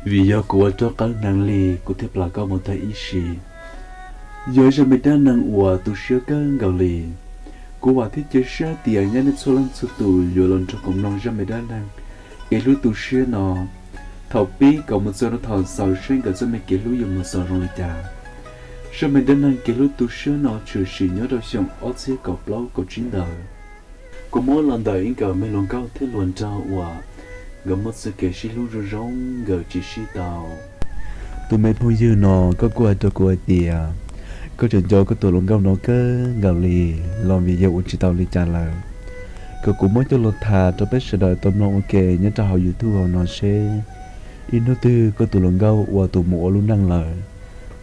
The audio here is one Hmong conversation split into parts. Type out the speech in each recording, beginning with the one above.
Vim yog kuv ua rov qab hneev li, kuv thiaj plam koj mus tag ib sim. Yog zaj me dab neeg uas tu siab kawg nkaus li. Kuv vam thiab cia siab tias nyob nej txhua leej txhua tus yuav los nrog kuv mloog zaj me dab neeg kev hlub tu siab no thaum pib kom mus txog rau thaum xaus seb nkawd txoj me kev hlub yuav mus xaus zoo li cas. Zaj me dab neeg kev hlub tu siab no tshwm sim nyob rau xyoo ob txhiab kaum plaub kaum tsib ntawd. Kuv muab los ntawm ib nkawm me hluas nkauj thiab hluas nraug uas nkawd muaj txoj kev sib hlub zoo zoo, nkawd tsis sib tau. Tus me phooj ywg no, koj kuj hais rau kuv hais tias koj tseem nco koj tus hluas nkauj no kawg nkaus li, los vim yog ua tsis tau li cas lawm, kom kuv muab coj los tham rau peb sawv daws tau mloog ua ke nyob rau hauv YouTube hauv no seb ib hnub twg koj tus hluas nkauj uas tus mus ua lub neej lawm,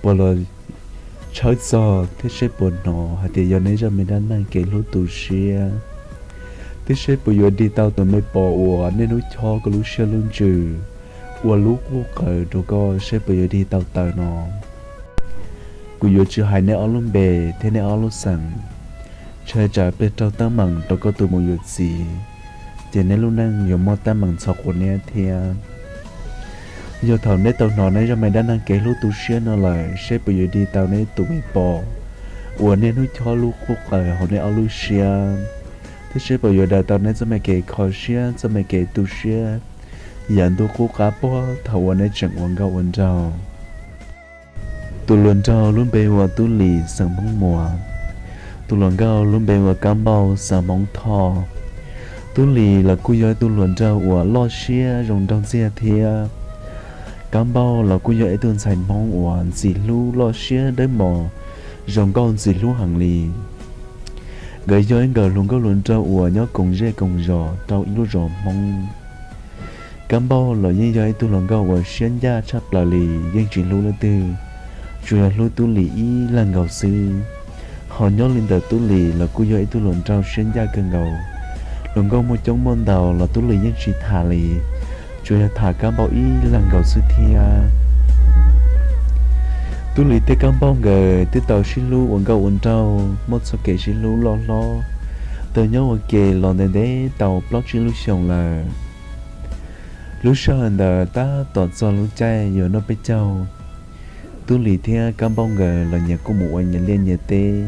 puas los tshawb txog thiab seb puas hnov hais tias yog neb zaj me dab neeg kev hlub tu siab, thiab seb puas yuav dig tau tus me pos uas niaj hnub chob koj lub siab lub ntsws ua lub qub qawm rau koj, seb puas yuav dig tau taws no. Kuv yuav tsis hais neb ob lub npe thiab neb ob lub xeem, tshwj tsam peb raug teeb meem rau koj tus mus yuav txiv, ces neb lub neej yuav muaj teeb meem ntxhov quav niab thiab. Yog thaum neb tau hnov neb zaj me dab neeg kev hlub tu siab no lawm, seb puas yuav dig tau neb tus me pos uas niaj hnub chob lub qub qawm hauv neb ob lub siab, thiab seb puas yuav daws tau neb txoj me kev kho siab, txoj me kev tu siab yav ntuj qub qab puag thaum uas neb tseem ua nkauj ua nraug. Tus hluas nraug lub npe hu ua Tub Lis xeem Hmoob Muas. Tus hluas nkauj lub npe hu ua Kab Npauj xeem Hmoob Thoj. Tub Lis los kuj yog ib tug hluas nraug uas loj siab zoo nraug ntxiag thiab. Kab Npauj los kuj yog ib tug ntxhais Hmoob uas ntxim hlub loj siab dawb mos zoo nkauj ntxim hlub heev li. Nkawd yog ib nkawm hluas nkauj hluas nraug uas nyob koom zej koom zos rau ib lub zos Hmoob. Kab Npauj los yeej yog ib tug hluas nkauj uas siab ncaj tshaj plaws li, yeej tsis hlub leej twg, tsuas yog hlub Tub Lis ib leeg nkaus xwb. Ho nyob li ntawm Tub Lis los kuj yog ib tug hluas nraug siab ncaj kawg nkaus, hluas nkauj muaj coob muaj ntau los Tub Lis yeej tsis tham li, tsuas yog tham Kab Npauj ib leeg nkaus xwb thiab. Tub Lis thiab Kab Npauj nkawd twb tau sib hlub ua nkauj ua nraug, muaj txoj kev sib hlub loj hlob, tau nyob ua ke los ntev ntev tau plaub tsib lub xyoos lawm. Lub sij hawm ntawd tab tom txog lub caij yuav noj peb caug. Tub Lis thiab Kab Npauj nkawd los nyias kuj mus ua nyias liaj nyias teb,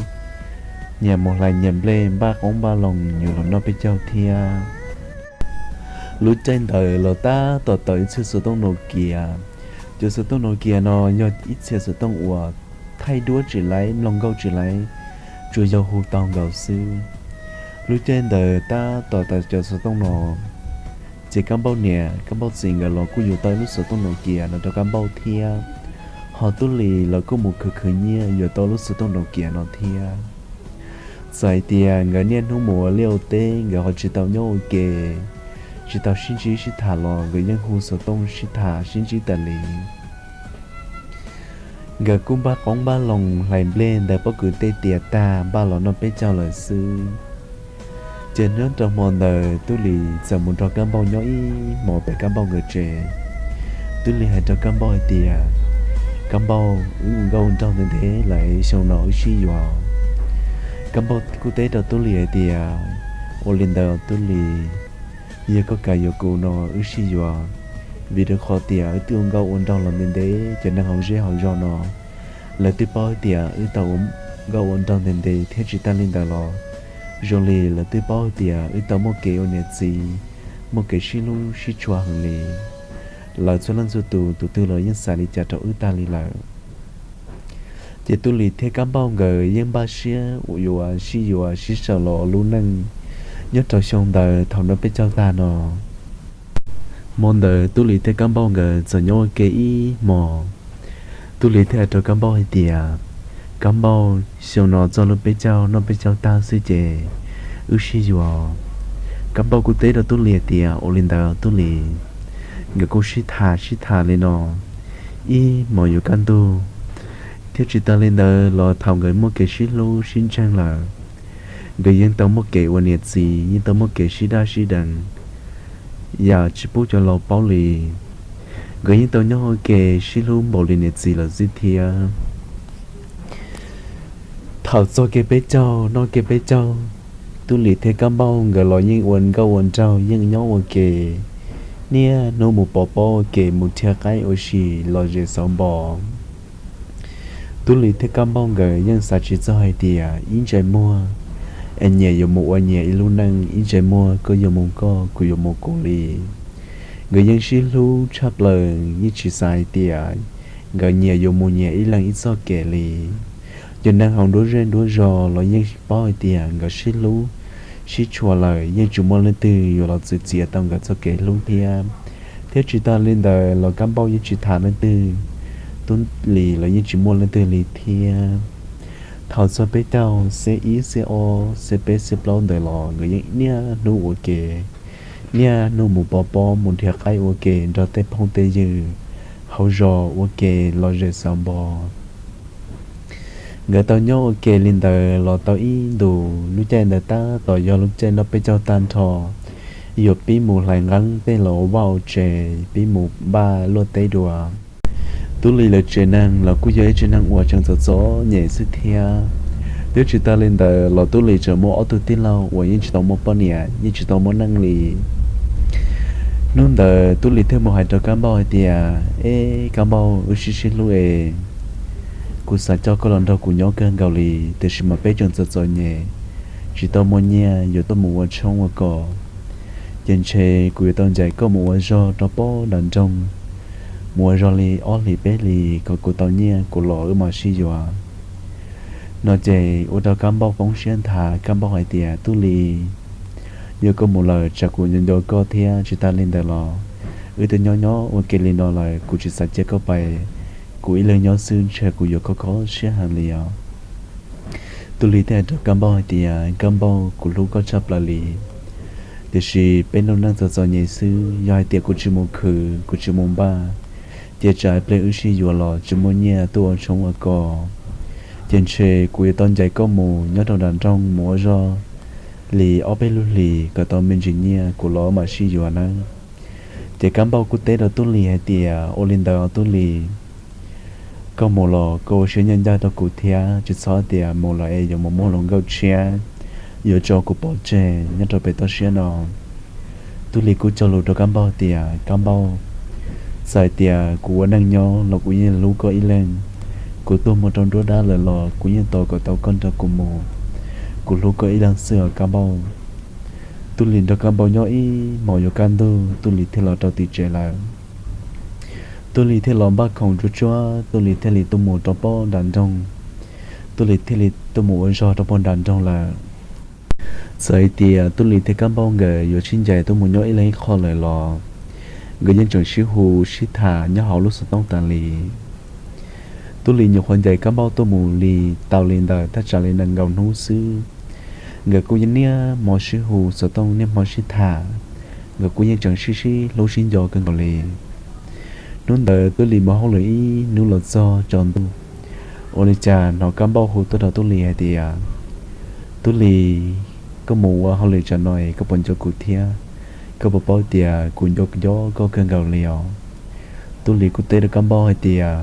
nyias mus hlais nyias nplej npaj qoob npaj loo yuav los noj peb caug thiab. Lub caij ntawd los tab tom tau ib txhia xov tooj Nokia. Cov xov tooj Nokia no yog ib txhia xov tooj uas thaij duab tsis laib, mloog nkauj tsis laib, tsuas yog hu tau nkaus xwb. Lub caij ntawd tab tom tau cov xov tooj no, ces Kab Npauj niam Kab Npauj txiv nkawd los kuj yuav tau ib lub xov tooj Nokia no rau Kab Npauj thiab. Ho Tub Lis los kuj mus khwv khwv nyiaj yuav tau lub xov tooj Nokia no thiab. Txawm hais tias nkawd niaj hnub mus ua liaj ua teb, nkawd ho tsis tau nyob ua ke, tsis tau sib ntsib sib tham los nkawd yeej hu xov tooj sib tham sib ntsib tas li. Nkawd kuj npaj qoob npaj loo hlais nplej ntawm pob kws tej tiav tag npaj los noj peb caug lawm xwb. Ces nyob rau hmo ntawd Tub Lis txawm mus nrog Kab Npauj nyob ib hmos pem Kab Npauj nkawd tsev. Tub Lis hais rau Kab Npauj hais tias, Kab Npauj, wb ua nkauj ua nraug ntev ntev lawm, xyoo no wb sib yuav. Kab Npauj kuj teb rau Tub Lis hais tias, ua li ntawd Tub Lis, yog koj kam yuav kuv no wb sib yuav, vim rau qhov tias wb twb ua nkauj ua nraug los ntev ntev, cov neeg hauv zej hauv zos no lawv twb paub hais tias wb tau ua nkauj ua nraug ntev ntev thiab tsis tag li ntawd los zoo li lawv twb paub hais tias wb tau muaj kev ua niam txiv, muaj kev sib hlub sib tshua heev li. Lawv txhua leej txhua tus tus twg los yeej xav li cas rau wb tag li lawm. Ces Tub Lis thiab Kab Npauj nkawd yeej npaj siab yuav sib yuav sib sau los ua lub neej nyob rau xyoo ntawd thaum noj peb caug tag no. Hmo ntawd Tub Lis thiab Kab Npauj nkawd txawm nyob ua ke ib hmos. Tub Lis thiaj hais rau Kab Npauj hais tias, Kab Npauj, xyoo no txog lub peb caug noj peb caug tag xwb ces wb sib yuav. Kab Npauj kuj teb rau Tub Lis hais tias, ua li ntawd Tub Lis. Nkawd kuj sib tham sib tham li no ib hmos yuav kaj ntug, thiab tsis tas li ntawd los thaum nkawd muaj kev sib hlub sib ntseeg lawm, nkawd yeej tau muaj kev ua niam txiv, yeej tau muaj kev sib daj sib deev yam tsis pub cov laus paub li. Nkawd yeej tau nyob ua ke sib hlub npaum li niam txiv lawm xwb thiab. Thaum txog kev peb caug noj kev peb caug, Tub Lis thiab Kab Npauj nkawd los yeej ua nkauj ua nraug yeej nyob ua ke Niaj hnub mus pov pob ua ke mus dhia qaib ua si los zem xauv npo. Tub Lis thiab Kab Npauj nkawd yeej xav tsis txog hais tias ib ntsais muag es nyias yuav mus ua nyias ib lub neej, ib ntsais muag koj yuav mus koj, kuv yuav mus kuv li. Nkawd yeej sib hlub tshaj plaws, yeej tsis xav hais tias nkawd nyias yuav mus nyias ib leeg ib txoj kev li. Cov neeg hauv nruab zej nruab zos los yeej paub hais tias nkawd sib hlub sib tshua lawm, yeej tsis muaj leej twg yuav los txwv txiav tau nkawd txoj kev hlub thiab. Thiab tsis tas li ntawd los Kab Npauj yeej tsis tham leej twg, Tub Lis los yeej tsis muaj leej twg li thiab. Thaum txog peb caug, xiab ib xiab ob xiab peb xiab plaub ntawd los nkawd yeej niaj hnub ua ke, niaj hnub mus pov pob mus dhia qaib ua ke nrog tej phooj tej ywg hauv zos ua ke los zem xauv npo. Nkawd tau nyob ua ke li ntawd los tau ib ntus, lub caij ntawd tab tom yog lub caij noj peb caug tag nrho, yuav pib mus hlais nqeeb tej los ua vaj ua tsev, pib mus npaj luaj teb dua. Tub Lis lawv tsev neeg los kuj yog ib tsev neeg uas tseem txom txom nyem xwb thiab. Twb tsis tas li ntawd los Tub Lis tseem muaj ob tug tij laug uas yeej tsis tau muaj poj niam, yeej tsis tau muaj neej li. Hnub ntawd Tub Lis thiaj mus hais rau Kab Npauj hais tias, Eb Kab Npauj, wb sib sib hlub es kuv xav coj koj los nrog kuv nyob kawg nkaus li, tiam sis mas peb tseem txom txom nyem, tsis tau muaj nyiaj yuav tuaj mus ua tshoob ua kos. Ces ntshe kuv yuav tau ncaim koj mus ua zog rau pob nram nroog, mus ua zog li ob hlis peb hlis kom kuv tau nyiaj kuv los wb mam sib yuav. No ces ua rau Kab Npauj poob siab nthav, Kab Npauj hais tias, Tub Lis, yog koj mus lawm tsam kuv nco nco koj thiab, tsis tas li ntawd los wb twb nyob nyob ua ke li no lawm, kuv tsis xav cia koj pais, kuv ib leeg nyob xwb ntshe kuv yuav kho kho siab heev li os. Tub Lis thiaj hais rau Kab Npauj hais tias, Kab Npauj, kuv hlub koj tshaj plaws li, tiam sis peb lub neej txom txom nyem xwb, yog hais tias kuv tsis mus khwv, kuv tsis mus npaj, ces tsam pliag wb sib yuav los tsis muaj nyiaj tuaj ua tshoob ua kos. Ces ntshe kuv yuav tau ncaim koj mus nyob rau nram nroog mus ua zog li ob peb lub hlis kom tau me ntsis nyiaj kuv los mam sib yuav nawb. Ces Kab Npauj kuj teb rau Tub Lis hais tias, Ua li ntawd os Tub Lis, koj mus los koj ua siab ncaj ncaj rau kuv thiab, tsis txhob tias mus los es yuav mus muaj hluas nkauj tshiab, yuav tso kuv pov tseg nyob rau pem toj siab no. Tub Lis kuj cog lus rau Kab Npauj tias, Kab Npauj, txawm tias kuv ua neej nyob los kuv yeej hlub koj ib leeg. Kuv tuag mus rau nruab dab lawm los kuv yeej tos kom tau koj nrog kuv mus. Kuv hlub koj ib leeg xwb os Kab Npauj. Tub Lis nrog Kab Npauj nyob ib hmos yuav kaj ntug, Tub Lis thiaj los rau tim tsev lawm. Tub Lis thiaj los npaj khoom tsuag tsuag, Tub Lis thiaj li tuaj mus rau pob nram nroog. Tub Lis thiaj li tuaj mus ua zog rau pob nram nroog lawm. Txawm hais tias Tub Lis thiab Kab Npauj nkawd yuav sib ncaim tuaj mus nyob ib leeg ib qho lawm los nkawd yeej tseem sib hu sib tham nyob hauv lub xov tooj tas li. Tub Lis nyuam qhuav ncaim Kab Npauj tuaj mus li tau li ntawm thaj tsam li nees nkaum hnub xwb, nkawd kuj yeej niaj hmo sib hu xov tooj niaj hmo sib tham, nkawd kuj yeej tseem sib sib hlub sib nco kawg nkaus li. Hnub ntawd Tub Lis mus hauj lwm ib hnub los txog tsaus ntuj, ua li cas hnov Kab Npauj hu tuaj rau Tub Lis hais tias, Tub Lis, koj mus ua hauj lwm tsam no es koj puas nco kuv thiab? Koj puas paub tias kuv nco nco koj kawg nkaus li os? Tub Lis kuj teb rau Kab Npauj hais tias,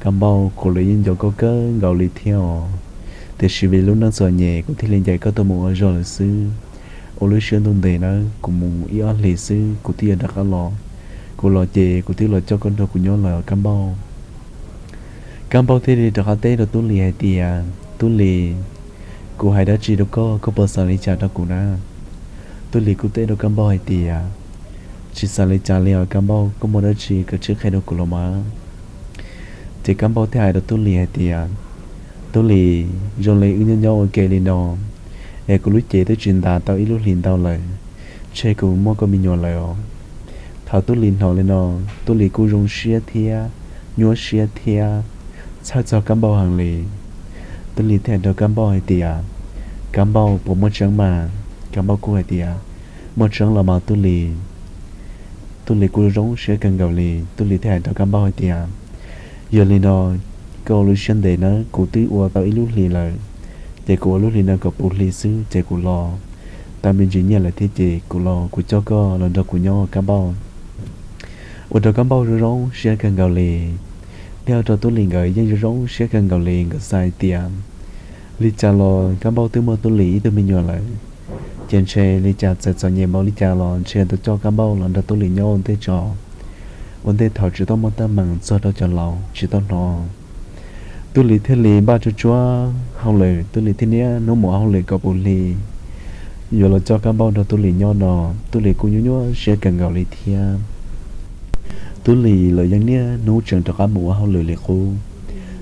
Kab Npauj, kuv los yeej nco koj kawg nkaus li thiab os, tiam sis vim lub neej txom nyem kuv thiaj li ncaim koj tuaj mus ua zog lawm xwb. Ua lub siab ntuj ntev nawb, kuv mus ib ob hlis xwb kuv twb yuav rov qab los. Kuv los ces kuv twb los coj koj nrog kuv nyob lawm Kab Npauj. Kab Npauj thiaj li rov qab teb rau Tub Lis hais tias, Tub Lis, kuv hais dab tsi rau koj, koj puas xav li cas rau kuv na? Tub Lis kuj teb rau Kab Npauj hais tias, Tsis xav li cas li os Kab Npauj, koj muaj dab tsi koj tsij qhia rau kuv los mas. Ces Kab Npauj thiaj hais rau Tub Lis hais tias, Tub Lis, zoo li wb nyob nyob ua ke li no es kuv lub cev twb tsis ntas tau ib lub hlis ntau lawm, ntshe kuv muaj koj me nyuam lawm os. Thaum Tub Lis hnov li no, Tub Lis kuj zoo siab thiab nyuaj siab thiab txhawj txog Kab Npauj heev li. Tub Lis thiaj hais rau Kab Npauj hais tias, Kab Npauj, puas muaj tseeb mas? Kab Npauj kuj hais tias, Muaj tseeb los mas Tub Lis. Tub Lis kuj zoo siab kawg nkaus li. Tub Lis thiaj hais rau Kab Npauj hais tias, Yog li no, koj ua lub siab ntev nawb, kuv twb ua tau ib lub hlis lawm, ces kuv ua lub hlis no kom puv hli xwb ces kuv los. Tau me ntsis nyiaj lawm thiab ces kuv los kuv coj koj los nrog kuv nyob Kab Npauj. Ua rau Kab Npauj zoo zoo siab kawg nkaus li, thiab ua rau Tub Lis nkawd yeej zoo zoo siab kawg nkaus li. Nkawd xav hais tias, Li cas los Kab Npauj twb muaj Tub Lis ib tug me nyuam lawm, Ces ntshe li cas txawm txom nyem npaum li cas los ntshe tau coj Kab Npauj los nrog Tub Lis nyob ua ntej tso, ua ntej thaum tsis tau muaj teeb meem txog rau cov laus tsis tau hnov. Tub Lis thiaj li npaj tsuag tsuag hauj lwm, Tub Lis thiaj niaj hnub mus hauj lwm kom puv hli yuav los coj Kab Npauj nrog Tub Lis nyob no. Tub Lis kuj nyuaj nyuaj siab kawg nkaus li thiab. Tub Lis los yeej niaj hnub tseem rov qab mus ua hauj lwm li qub,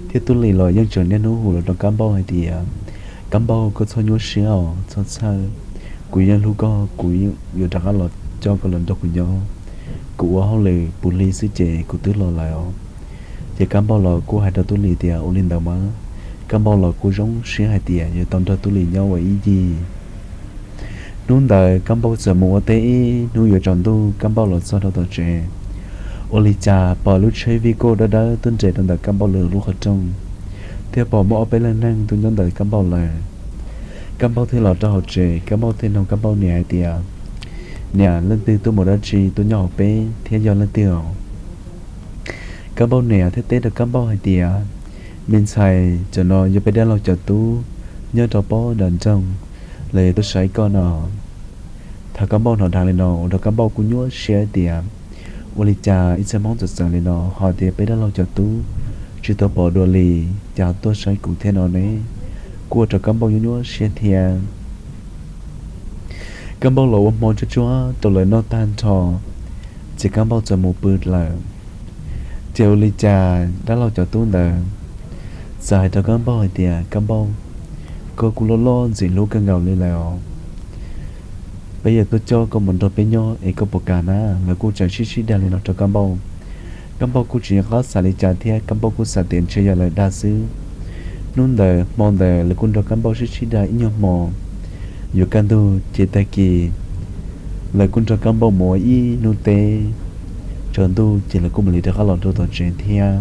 thiab Tub Lis los yeej tseem niaj hnub hu los rau Kab Npauj hais tias, Kab Npauj, koj txhob nyuaj siab os, txhob txhawj, kuv yeej hlub koj, kuv yuav rov qab los coj koj los nrog kuv nyob. Kuv ua hauj lwm puv hli xwb ces kuv twb los lawm os. Ces Kab Npauj los kuj hais rau Tub Lis tias, Ua li ntawd mas. Kab Npauj los kuj zoo siab hais tias yuav tau nrog Tub Lis nyob ua ib ncig. Hnub ntawd Kab Npauj txawm mus ua teb ib hnub yuav tsaus ntuj, Kab Npauj los txog rau tom tsev, ua li cas pom lub tsheb vij kuj dawb dawb tuaj nres rau ntawm Kab Npauj lawv lub qhov rooj, thiab pom muaj ob peb leeg neeg tuaj nyob ntawm Kab Npauj lawv. Kab Npauj thiaj los rau hauv tsev, Kab Npauj thiaj nug Kab Npauj niam hais tias, Niam, leej twg tuaj mus dab tsi tuaj nyob hauv peb thiab yog leej twg os? Kab Npauj niam thiaj teb rau Kab Npauj hais tias, Me ntxhais, cov no yog peb dab laug cov tub nyob rau pob nram nroog, lawv tuaj saib koj no. Thaum Kab Npauj hnov dheev li no ua rau Kab Npauj kuj nyuaj siab tias, Ua li cas ib txhia Hmoob txawv txawv li no ho tias peb dab laug cov tub tsis tau pom dua li, cas tuaj saib kuv thiab no ne? Kuj ua rau Kab Npauj nyuaj nyuaj siab thiab. Kab Npauj los ua hmo tsuag tsuag rau lawv noj tag nrho, ces Kab Npauj txawm mus pw lawm. Ces ua li cas dab laug cov tub ntawd txawm hais rau Kab Npauj hais tias, Kab Npauj, koj kuj loj loj ntxim hlub kawg nkaus li lawm os. Peb yuav tuaj coj koj mus nrog peb nyob es koj puas kam na? Lawv kuj tseem sib sib dag li no rau Kab Npauj. Kab Npauj kuj tsis nco qab xav li cas thiab, Kab Npauj kuj xav tias ntshe yog lawv dag xwb. Hnub ntawd hmo ntawd lawv kuj nrog Kab Npauj sib sib dag ib nyuag hmo. Yuav kaj ntug ces tag kis lawv kuj nrog Kab Npauj mus ua ib hnub teb, tsaus ntuj ces lawv kuj mam li rov qab los rau tom tsev thiab.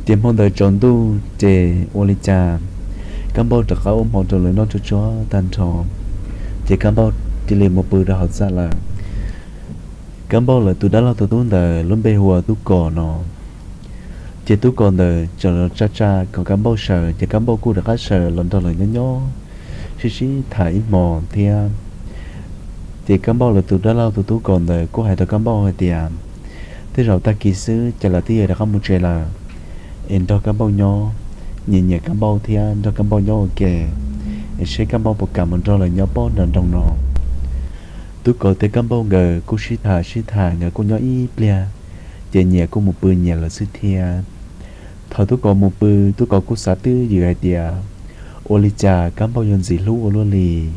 Ces hmo ntawd tsaus ntuj ces ua li cas Kab Npauj rov qab ua hmo rau lawv noj tsuag tsuag tag nrho, ces Kab Npauj cia li mus pw rau hauv txaj lawm. Kab Npauj lawv tus dab laug tus tub ntawd lub npe hu ua Tub Kos no. Ces Tub Kos ntawd txawm los tsa tsa kom Kab Npauj sawv, ces Kab Npauj kuj rov qab sawv los nrog lawv nyob nyob sib sib tham ib hmos thiab. Ces Kab Npauj lawv tus dab laug tus Tub Kos ntawd kuj hais rau Kab Npauj hais tias, Tej zaum tag kis xwb ces lawv twb yuav rov qab mus tsev lawm, es nrog Kab Npauj nyob, nyiam nyiam Kab Npauj thiab nrog Kab Npauj nyob ua ke, es seb Kab Npauj puas kam mus nrog lawv nyob pob nram nroog no. Tub Kos thiab Kab Npauj nkawd kuj sib tham sib tham nkawd kuj nyob ib pliag, ces nyias kuj mus pw nyias lawm xwb thiab. Thaum Tub Kos mus pw, Tub Kos kuj xav twj ywm hais tias, Ua li cas Kab Npauj yuav ntxim hlub ua luaj li?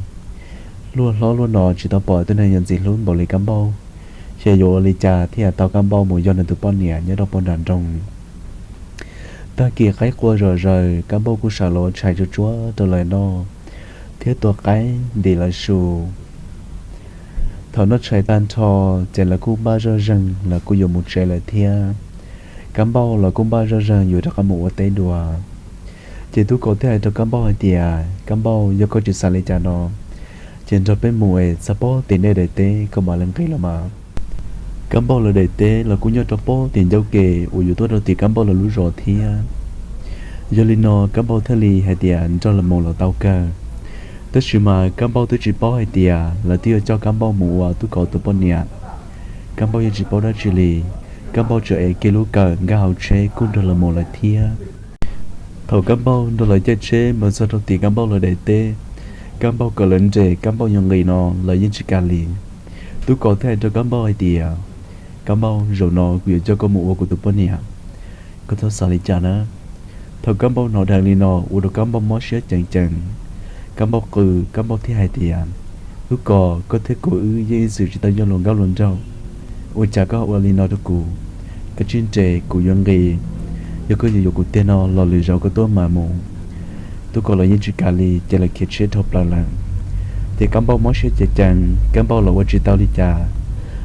Luag hlob luag no tsis tau pom tus neeg yuav ntxim hlub npaum li Kab Npauj, ces yuav ua li cas thiaj tau Kab Npauj mus yog nws tus poj niam nyob rau pob nram nroog? Tag kis qaib qua zom zaws, Kab Npauj kuj sawv los ua tshais tsuag tsuag rau lawv noj thiab tua qaib ntim lawv su. Thaum noj tshais tag nrho, ces lawv kuj npaj zoj zeeg, lawv kuj yuav mus tsev lawm thiab. Kab Npauj los kuj npaj zoj zeeg yuav rov qab mus ua teb dua. Ces Tub Kos thiaj hais rau Kab Npauj hais tias, Kab Npauj, yog koj tsis xav li cas no, ces nrog peb mus es txog pob tim nej daim teb koj mam li nqis los mas. Kab Npauj lawv daim teb los kuj nyob rau pob tim ncauj ke uas yuav tuaj rau tim Kab Npauj lawv lub zos thiab. Yog li no Kab Npauj thiaj li hais tias nrog lawv mus los tau kawg. Tab sis mas Kab Npauj twb tsis paub hais tias lawv twb yuav coj Kab Npauj mus ua Tub Kos tus poj niam. Kab Npauj yeej tsis paub dab tsi li, Kab Npauj tsuas ev kiag lub kawm nkag hauv tsheb kuj nrog lawv mus lawm thiab. Thaum Kab Npauj nrog lawv caij tsheb mus txog rau tim Kab Npauj lawv daim teb, Kab Npauj kom lawv nres Kab Npauj yuav nqis no lawv yeej tsis kam li. Tub Kos thiaj hais rau Kab Npauj hais tias, Kab Npauj, zaum no kuv yuav coj koj mus ua kuv tus poj niam, koj txhob xav li cas na. Thaum Kab Npauj hnov dheev li no ua rau Kab Npauj mob siab ceev ceev. Kab Npauj qw, Kab Npauj thiaj hais tias, Tub Kos, koj thiab kuv wb yeej ib txwm tsis tau yog luag nkauj luag nraug, ua cas koj ua li no rau kuv? Koj tsij nres, kuv yuav nqis. Yog koj yuav yuav kuv tiag no los lwm zaus koj tuaj mam mus. Tub Kos los yeej tsis kam li ces lawv khiav tsheb dhau plaws lawm. Ces Kab Npauj mob siab ceev ceev, Kab Npauj los ua tsis tau li cas.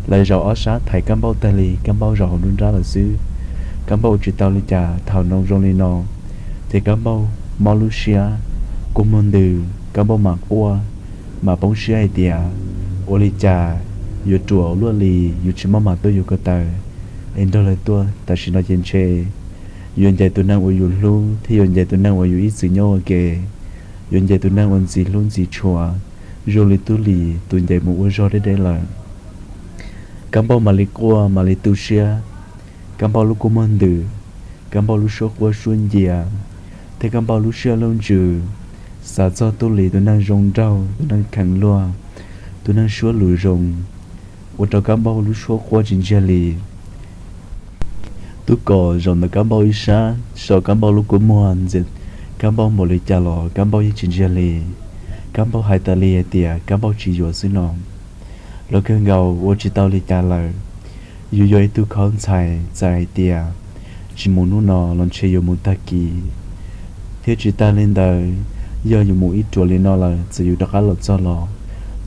Lawv zaum ob sab thaiv Kab Npauj tag li, Kab Npauj zaum hauv nruab nrab lawm xwb. Kab Npauj ua tsis tau li cas, thaum nug zoo li no, ces Kab Npauj mob lub siab, kua muag ntws, Kab Npauj mam quaj, mam poob siab hais tias, ua li cas yuav ruam luaj li, yuav tsis maj mam tuaj yuav ko taw es nrog lawv tuaj, tam sim no ces ntshe yuav ncaim tus neeg uas yus hlub thiab yuav ncaim tus neeg uas yus ib txwm nyob ua ke, yuav ncaim tus neeg uas ntxim hlub ntxim tshua, zoo li Tub Lis tus ncaim mus ua zog deb deb lawm. Kab Npauj mam li quaj mam li tu siab, Kab Npauj lub kua muag ntws, Kab Npauj lub suab quaj suab ncia, thiab Kab Npauj lub siab lub ntsws xav txog Tub Lis tus neeg zoo nraug, tus neeg kheev luag, tus neeg suab lus zoo, ua rau Kab Npauj lub suab quaj tsis ntsiag li. Tub Kom zaum ntawm Kab Npauj ib sab, so Kab Npauj lub kua muag ntxias Kab Npauj npaum li cas los Kab Npauj yeej tsis ntsiag li. Kab Npauj hais tas li hais tias Kab Npauj tsis yuav xwb no. Los kawg nkaus ua tsis tau li cas lawm. Yus yog ib tug khov ntxhais, txawm hais tias tsis mus hnub no los ntshe yuav mus tag kis, thiab tsis tas li ntawd, yog yus mus ib ruam li no lawm txawm yus rov qab los txog los,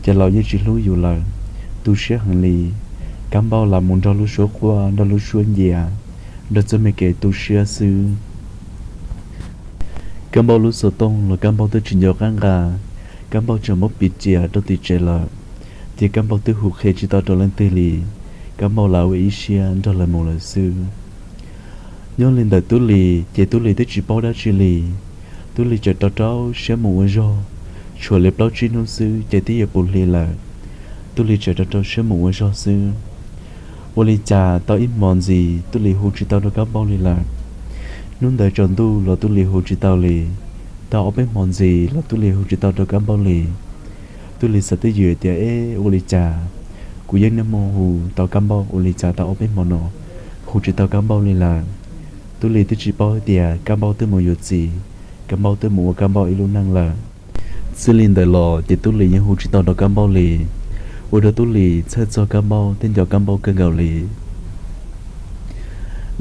ces los yeej tsis hlub yus lawm. Tu siab heev li. Kab Npauj lam mus nrog lub suab quaj, nrog lub suab ncia, nrog txoj me kev tu siab xwb. Kab Npauj lub xov tooj los Kab Npauj twb tsis nco qab nqa, Kab Npauj tseem muab piv riam rau tim tsev lawm, ces Kab Npauj twb hu qhia tsis tau rau leej twg li. Kab Npauj lam ua ib siab nrog lawv mus lawm xwb. Nyob li ntawm Tub Lis ces Tub Lis twb tsis paub dab tsi li. Tub Lis tseem rau rau siab mus ua zog, tshuav li plaub tsib hnub xwb ces twb yuav puv hli lawm. Tub Lis tseem rau rau siab mus ua zog xwb. Ua li cas tau ib hmos ntxiv Tub Lis hu tsis tau rau Kab Npauj li lawm. Hnub ntawd tsaus ntuj los Tub Lis hu tsis tau li. Tau ob peb hmos ntxiv los Tub Lis hu tsis tau rau Kab Npauj li. Tub Lis xav twj ywm tias, eb, ua li cas kuv yeej niaj hmo hu tau Kab Npauj, ua li cas tau ob peb hmo no hu tsis tau Kab Npauj li lawm. Tub Lis twb tsis paub hais tias Kab Npauj twb mus yuav txiv, Kab Npauj twb mus ua Kab Npauj ib lub neej lawm. Txij li ntawd los ces Tub Lis yeej hu tsis tau rau Kab Npauj li, ua rau Tub Lis txhawj txog Kab Npauj thiab nco Kab Npauj kawg nkaus li.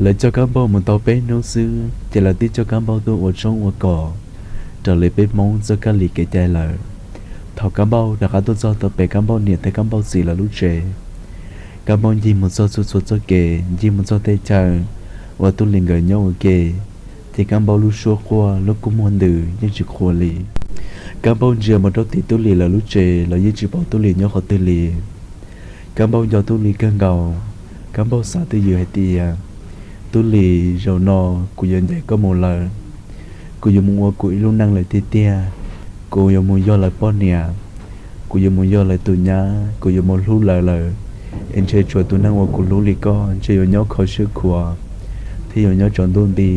Lawv coj Kab Npauj mus tau peb hnub xwb ces lawv twb coj Kab Npauj tuaj ua tshoob ua kos raws li peb Hmoob txoj kab li kev cai lawm. Thaum Kab Npauj rov qab tuaj txog tau pem Kab Npauj niam thiab Kab Npauj txiv lawv lub tsev, Kab Npauj ncig mus txog txhua txhua txoj kev, ncig mus txog tej chaw uas Tub Lis nkawd nyob ua ke, ces Kab Npauj lub suab quaj, lub kua muag ntws yeej tsis qhuav li. Kab Npauj ntsia mus rau tim Tub Lis lawv lub tsev los yeej tsis pom Tub Lis nyob qhov twg li. Kab Npauj nco Tub Lis kawg nkaus, Kab Npauj xav twj ywm hais tias, Tub Lis, zaum no kuv yuav ncaim koj mus lawm. Kuv yuav mus ua kuv ib lub neej lawm tiag tiag. Kuv yuav mus yog lawv poj niam, kuv yuav mus yog lawv tus nyab, kuv yuav mus hlub lawv lawm, es ntshe tsuas tus neeg uas kuv hlub li koj ntshe yuav nyob kho siab khuav thiab yuav nyob tsaus ntuj nti.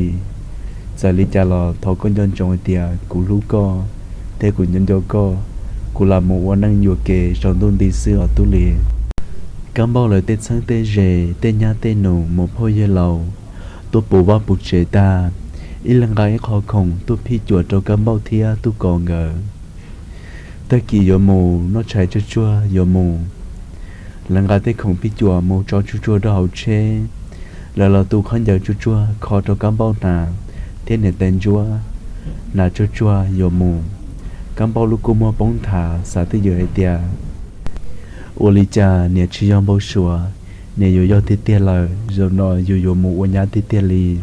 Txawm li cas los thov koj nco ntsoov hais tias kuv hlub koj thiab kuv nco nco koj. Kuv lam mus ua neej yuam kev tsaus ntuj nti xwb os Tub Lis. Kab Npauj lawv tej txheeb tej ze, tej nyab tej nus, muam phauj yawg laus tuaj puv vaj puv tsev tag, ib leeg nqa ib qho khoom tuaj phij cuam rau Kab Npauj thiab Tub Kom nkawd. Tag kis yuav mus, noj tshais tsuag tsuag yuav mus. Lawv nqa tej khoom phij cuam mus tso tsuag tsuag rau hauv tsheb. Lawv los tu khaub ncaws tsuag tsuag kho rau Kab Npauj hnav thiab niam tais ntsuab hnav tsuag tsuag yuav mus. Kab Npauj lub kua muag poob nthav xav twj ywm hais tias, ua li cas niam tsis yog npau suav, niam yuav yog tiag tiag lawm, zaum no yus yuav mus ua nyab tiag tiag li.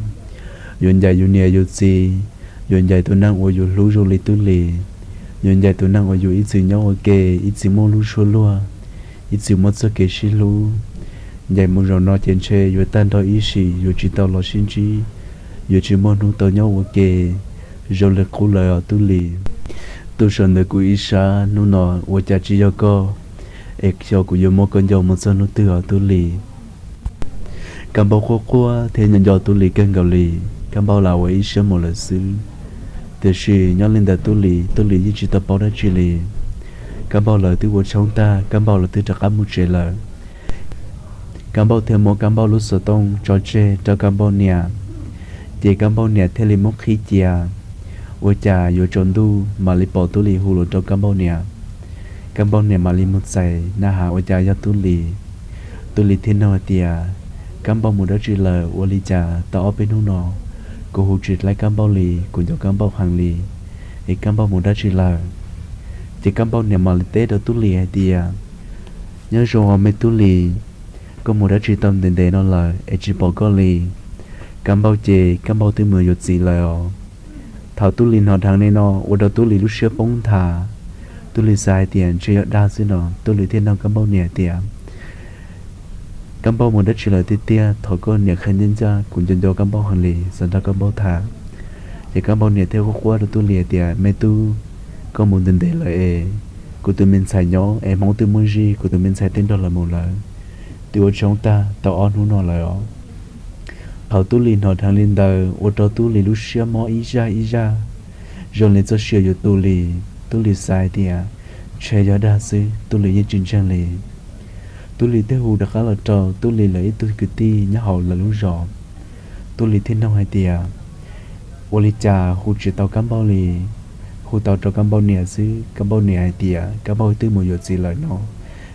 Yuav ncaim yus niam yus txiv, yuav ncaim tus neeg uas yus hlub zoo li Tub Lis, yuav ncaim tus neeg uas yus ib txwm nyob ua ke, ib txwm muaj lub suab luag, ib txwm muaj txoj kev sib hlub. Ncaim mus zaum no ces ntshe yuav tag nrho ib sim yuav tsis tau los sib ntsib, yuav tsis muaj hnub tau nyob ua ke zoo li qub lawm os Tub Lis. Tu sawv ntawm kuv ib sab, hnub no ua cas tsis yog koj, es xyov kuv yuav muab koj nco mus txog hnub twg os Tub Lis. Kab Npauj quaj quaj thiab nco nco Tub Lis kawg nkaus li. Kab Npauj lam ua ib siab mus lawm xwb. Tiam sis nyob li ntawm Tub Lis, Tub Lis yeej tsis tau paub dab tsi li. Kab Npauj lawv twb ua tshoob tag, Kab Npauj lawv twb rov qab mus tsev lawm. Kab Npauj thiaj muab Kab Npauj lub xov tooj tso tseg rau Kab Npauj niam, ces Kab Npauj niam thiaj li muab qhib cia. Ua cas yuav tsaus ntuj mam li pom Tub Lis hu los rau Kab Npauj niam. Kab Npauj niam mam li mus txais na has ua cas yog Tub Lis. Tub Lis thiaj nug hais tias, Kab Npauj mus dab tsi lawm, ua li cas tau ob peb hnub no kuv hu tsis tau Kab Npauj li, kuv nco Kab Npauj heev li, es Kab Npauj mus dab tsi lawm? Ces Kab Npauj niam mam li teb rau Tub Lis hais tias, Nyob zoo os me Tub Lis, koj mus dab tsi tau ntev ntev no lawm es tsis pom koj li? Kab Npauj ces Kab Npauj twb mus yuav txiv lawm os. Thaum Tub Lis hnov dheev li no ua rau Tub Lis lub siab poob nthav. Tub Lis xav hais tias ntshe yog dag xwb no, Tub Lis thiaj nug Kab Npauj niam tias, Kab Npauj mus dab tsi lawm tiag tiag, thov koj niam qhia ncaj ncaj, kuv nco nco Kab Npauj heev li, xav nrog Kab Npauj tham. Ces Kab Npauj niam thiaj quaj quaj rau Tub Lis tias, Me tub, koj mus ntev ntev lawm es kuv tus me ntxhais nyob es Hmoob twb muab zij kuv tus me ntxhais tej nrog lawv mus lawm. Twb ua tshoob tag tau ob hnub no lawm os. Thaum Tub Lis hnov dheev li ntawd ua rau Tub Lis lub siab mob ib zaj ib zaj, zoo li txoj sia yuav tu li. Tub Lis xav hais tias ntshe yog dag xwb, Tub Lis yeej tsis ntseeg li. Tub Lis thiaj hu rov qab los rau Tub Lis lawv ib tug kwv tij nyob hauv lawv lub zos. Tub Lis thiaj nug hais tias, ua li cas hu tsis tau Kab Npauj li? Hu tau rau Kab Npauj niam xwb, Kab Npauj niam hais tias Kab Npauj twb mus yuav txiv lawm no,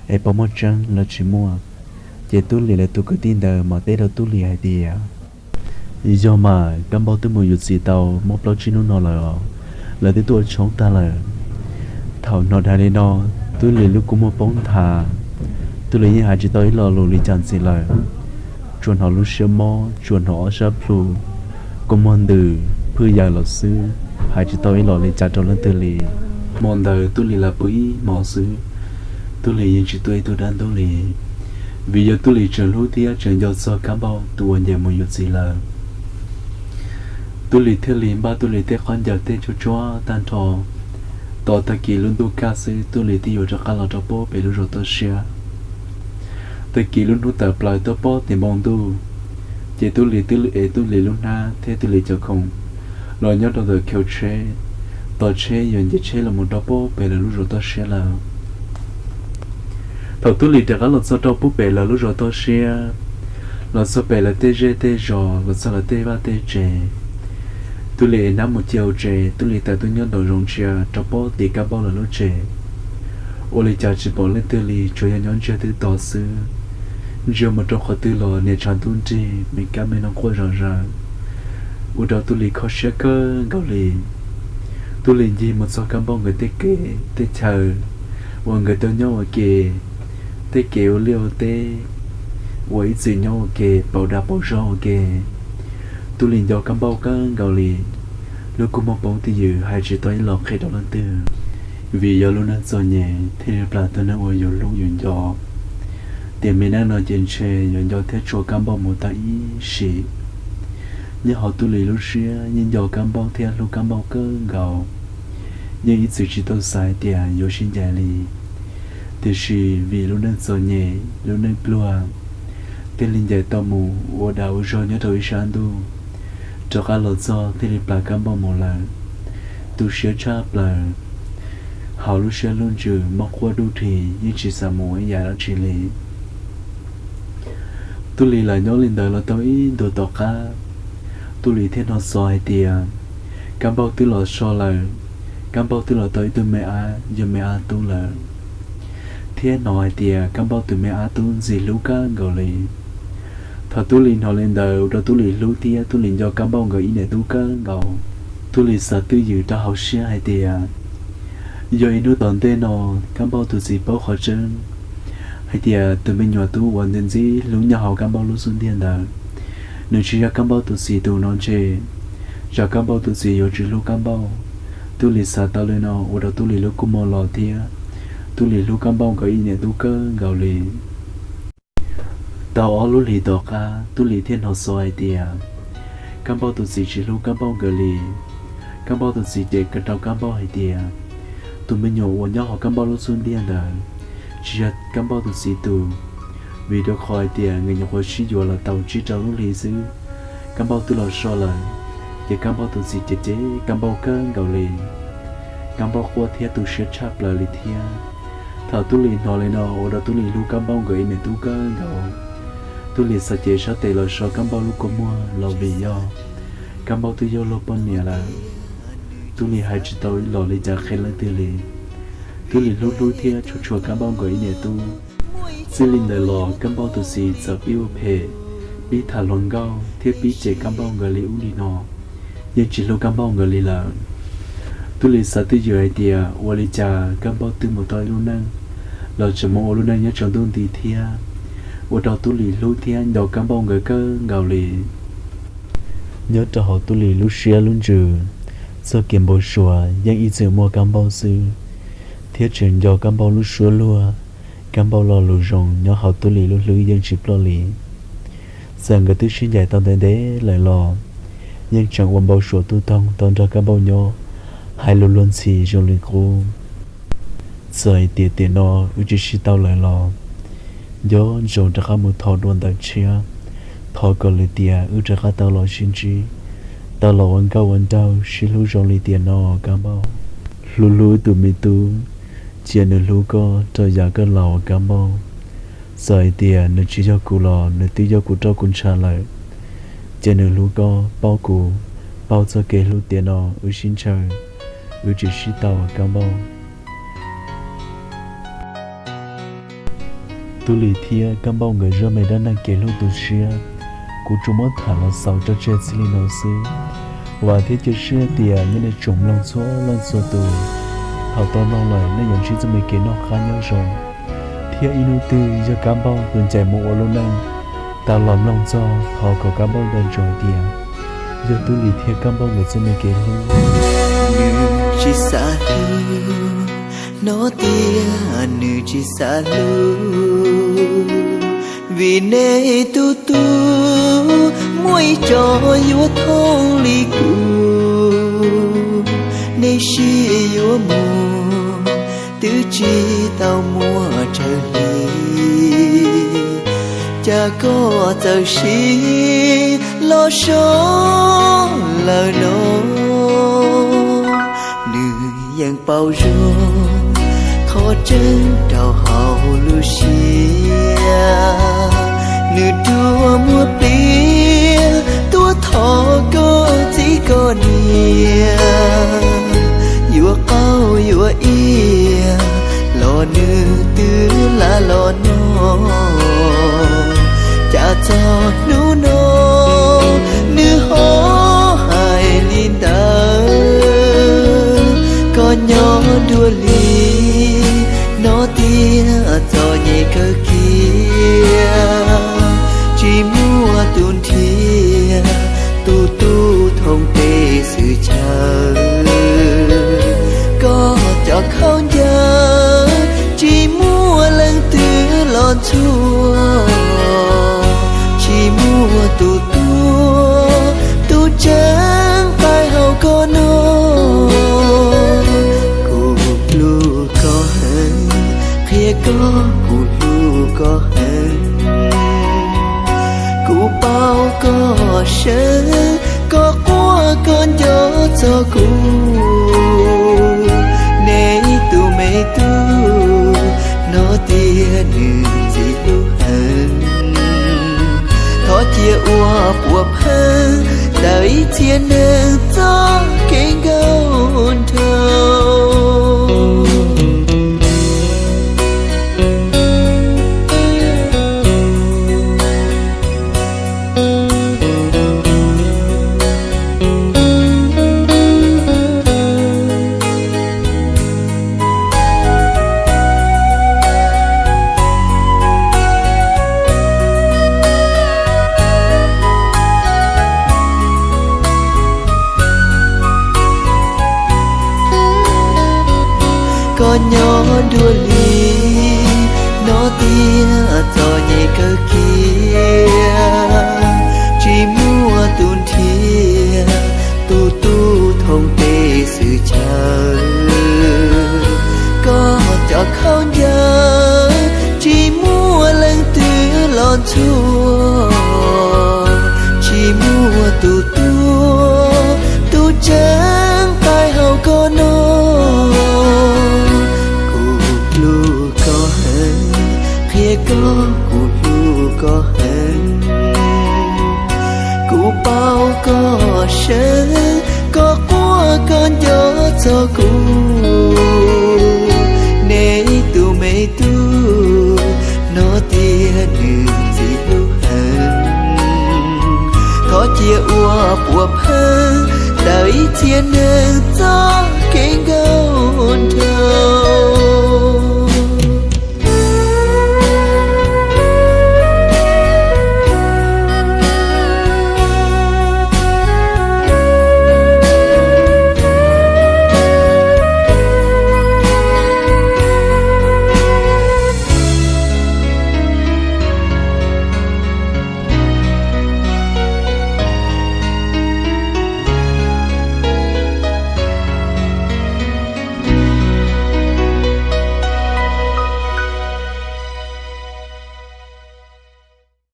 es puas muaj tseeb los tsis muaj? Ces Tub Lis lawv tus kwv tij ntawd mam teb rau Tub Lis hais tias, yog mas, Kab Npauj twb mus yuav txiv tau muaj plaub tsib hnub no lawm, lawv twb tuaj ua tshoob tag lawm. Thaum hnov dheev li no, Tub Lis lub kua muag poob nthav. Tub Lis yeej hais tsis tau ib lo lus li cas ntxiv lawm, tsuas hnov lub siab mob, tsuas hnov ob sab plhu, kua muag ntws, phwj yaws los xwb, hais tsis tau ib lo li cas rau leej twg li. Hmo ntawd Tub Lis los pw ib hmos xwb, Tub Lis yeej tsis tuaj ib tug dab ntub li, vim yog Tub Lis tseem hlub thiab tseem nco txog Kab Npauj tus uas ncaim mus yuav txiv lawm. Tub Lis thiaj li npaj Tub Lis tej khaub ncaws tej tsuag tsuag tag nrho. Tos tag kis lub ntuj kaj xwb Tub Lis thiaj yuav rov qab los rau pem lub zos toj siab. Tag kis lub hnub tawm plaws tuaj pob tim npoo ntuj, ces Tub Lis twb ev Tub Lis lub hnab thiab Tub Lis cov khoom los nyob rau ntawm khau tsheb, tos tsheb yuav nce tsheb los mus rau pem lawv lub zos toj siab lawm. Thaum Tub Lis rov qab los txog rau pem lawv lub zos toj siab, los txog pem lawv tej zej tej zos, los txog lawv tej vaj tej tsev, Tub Lis ev hnab mus cia hauv tsev, Tub Lis tawm tuaj nyob nraum zoov ntsia rau pem tim Kab Npauj lawv lub tsev. Ua li cas tsis pom leej twg li, tsuas yog nyob ntsiag twb to xwb. Ntsia mus rau qhov twg los niam tshav ntuj nrig, me kab me noog quaj zom zaws, ua rau Tub Lis kho siab kawg nkaus li. Tub Lis ncig mus txog Kab Npauj nkawd tej kev tej chaw uas nkawd tau nyob ua ke, tej kev ua liaj ua teb uas ib txwm nyob ua ke pauv dag pauv zog ua ke. Tub Lis nco Kab Npauj kawg nkaus li, lub kua muag poob twj ywm hais tsis tau ib lo qhia rau leej twg, vim yog lub neej txom nyem thiaj li plam tau neeg uas yus hlub yus nco. Tiam me neej no ces ntshe yuav nco thiab tshua Kab Npauj mus tag ib sim. Nyob hauv Tub Lis lub siab yeej nco Kab Npauj thiab hlub Kab Npauj kawg nkaus, yeej ib txwm tsis tau xav tias yuav sib ncaim li. Tiam sis vim lub neej txom nyem lub neej pluag, thiaj li ncaim tau mus ua dag ua zog nyob rau ib sab ntuj, rov qab los txog thiaj li plam Kab Npauj mus lawm. Tu siab tshaj plaws, hauv lub siab lub ntsws mob quaj duj dhi yeej tsis xav mus ua ib yam dab tsi li. Tub Lis lam nyob li ntawd los tau ib ntus tom qab, Tub Lis thiaj hnov xov hais tias Kab Npauj twb los so lawm, Kab Npauj twb los tau ib tug me ab yog me ab tub lawm, thiab hnov hais tias Kab Npauj tus me ab tub ntxim hlub kawg nkaus li. Thaum Tub Lis hnov li ntawd ua rau Tub Lis hlub thiab Tub Lis nco Kab Npauj nkawd ib niam tub kawg nkaus. Tub Lis xav twj ywm rau hauv siab hais tias yog ib hnub tom ntej no Kab Npauj tus txiv paub qhov tseeb hais tias tus me nyuam tub uas ntxim ntxim hlub nyob hauv Kab Npauj lub xub ntiag ntawd, nws tsis yog Kab Npauj tus txiv tus no ntshe, tsam Kab Npauj tus txiv yuav tsis hlub Kab Npauj. Tub Lis xav tau li no ua rau Tub Lis lub kua muag los thiab Tub Lis hlub Kab Npauj nkawd ib niam tub kawg nkaus li. Tau ob lub hlis tom qab Tub Lis thiaj hnov xov hais tias Kab Npauj tus txiv tsis hlub Kab Npauj nkawd li. Kab Npauj tus txiv cem rau Kab Npauj hais tias tus me nyuam uas nyob hauv Kab Npauj lub xub ntiag ntawd tsis yog Kab Npauj tus txiv tus, vim rau qhov hais tias nkawd nyuam qhuav sib yuav los tau tsib rau lub hli xwb, Kab Npauj twb los so lawm. Ces Kab Npauj tus txiv cem cem Kab Npauj kawg nkaus li. Kab Npauj quaj thiab tu siab tshaj plaws li thiab. Thaum Tub Lis hnov li no ua rau Tub Lis hlub Kab Npauj nkawd ib niam tub kawg nkaus. Tub Lis xav cev sab tes los so Kab Npauj lub kua muag los vim yog Kab Npauj twb yog luag poj niam lawm. Tub Lis hais tsis tau ib los li cas qhia leej twg li. Tub Lis hlub hlub thiab tshua tshua Kab Npauj nkawd ib niam tub. Txij li ntawd los Kab Npauj tus txiv txawm pib ua phem, pib tham hluas nkauj thiab pib cem Kab Npauj nkawd li ub li no, yeej tsis hlub Kab Npauj nkawd li lawm. Tub Lis xav twj ywm hais tias ua li cas Kab Npauj twb mus tau ib lub neej los tseem mus ua lub neej nyob tsaus ntuj nti thiab, ua rau Tub Lis hlub thiab nco Kab Npauj nkawd kawg nkaus li. Nyob rau hauv Tub Lis lub siab lub ntsws, txoj kev npau suav yeej ib txwm muaj Kab Npauj xwb, thiab tseem nco Kab Npauj lub suab luag. Kab Npauj lo lus zoo nyob hauv Tub Lis lub hlwb yeej tsis ploj li. Txawm nkawd twb sib ncaim tau ntev ntev lawm los yeej tseem ua npau suav tub toog tau nrog Kab Npauj nyob, hais lus luag ntxhi zoo li qub. Txawm hais tias tiam no wb tsis sib tau lawm los nco ntsoov rov qab mus thov dua ntawm tshiab, thov kom lwm tiam wb rov qab tau los sib ntsib, tau los ua nkauj ua nraug sib hlub zoo li tiam no Kab Npauj. Hlub hlub tus me tub, cia nws hlub koj rau yav koj laus Kab Npauj. Txawm hais tias nws tsis yog kuv los nws twb yog kuv roj kuv ntsha lawm. Cia nws hlub koj, paub kuv, paub txoj kev hlub tiam no wb sib ntshaw, wb tsis sib tau Kab Npauj. Tub Lis thiab Kab Npauj nkawd zaj me dab neeg kev hlub tu siab, kuv tsuas muab tham los xaus tso tseg txij li no xwb. Vam thiab cia siab tias nej tsoom mloog txhua leej txhua tus, thaum tau mloog lawm nej yuav ntsib txoj me kev noj qab nyob zoo, thiab ib hnub twg yog Kab Npauj tus ncaim mus ua lub neej, tau los mloog txog thov kom Kab Npauj nco ntsoov tias yog Tub Lis thiab Kab Npauj nkawd txoj me kev hlub. Nws tsis xav hlub, hnov tias nws tsis xav hlub, vim nej tus tub muaj ib tso yuav thooj li kuv, nej sib yuav mus twb tsis tau muaj tsawg hli, cas koj txawm sib los so lawm no. Nws yeej paub zoo qhov tseeb rau hauv lub siab, nws rua muag pliag tuaj thov koj txiv koj niam, yuav qaub yuav iab los nws twb lam los no. Cas txog hnub no nws ho hais li ntawd, koj nyob dua li, hnov tias txom nyem kawg kiag, tsis muaj tus nrhiav, tus tub thooj tej xwm chaw, koj cov khaub ncaws tsis muaj leej twg los ntxhua, tsis muaj tus tuav tus tseeb qaij hauv koj no. Kuv hlub koj heev, qhia koj kuv hlub koj heev, kuv paub koj seev, koj quaj koj nco txog kuv, nej tus me tub, hnov tias nws ntxim hlub heev, thov cia ua puav pheej ntawm ib txhia neeg txoj kev nkauj nraug. Koj nyob dua li, hnov tias txom nyem kawg kiag, tsis muaj tus nrhiav, tus tub thooj tej xwm chaw, koj cov khaub ncaws tsis muaj leej twg los ntxhua, tsis muaj tus tuav tus tseeb qaij hauv koj no. Kuv hlub koj heev, qhia koj kuv hlub koj heev, kuv paub koj seev, koj quaj koj nco txog kuv, nej tus me tub, hnov tias nws ntxim hlub heev, thov cia ua puav pheej ntawm ib txhia neeg txoj kev nkauj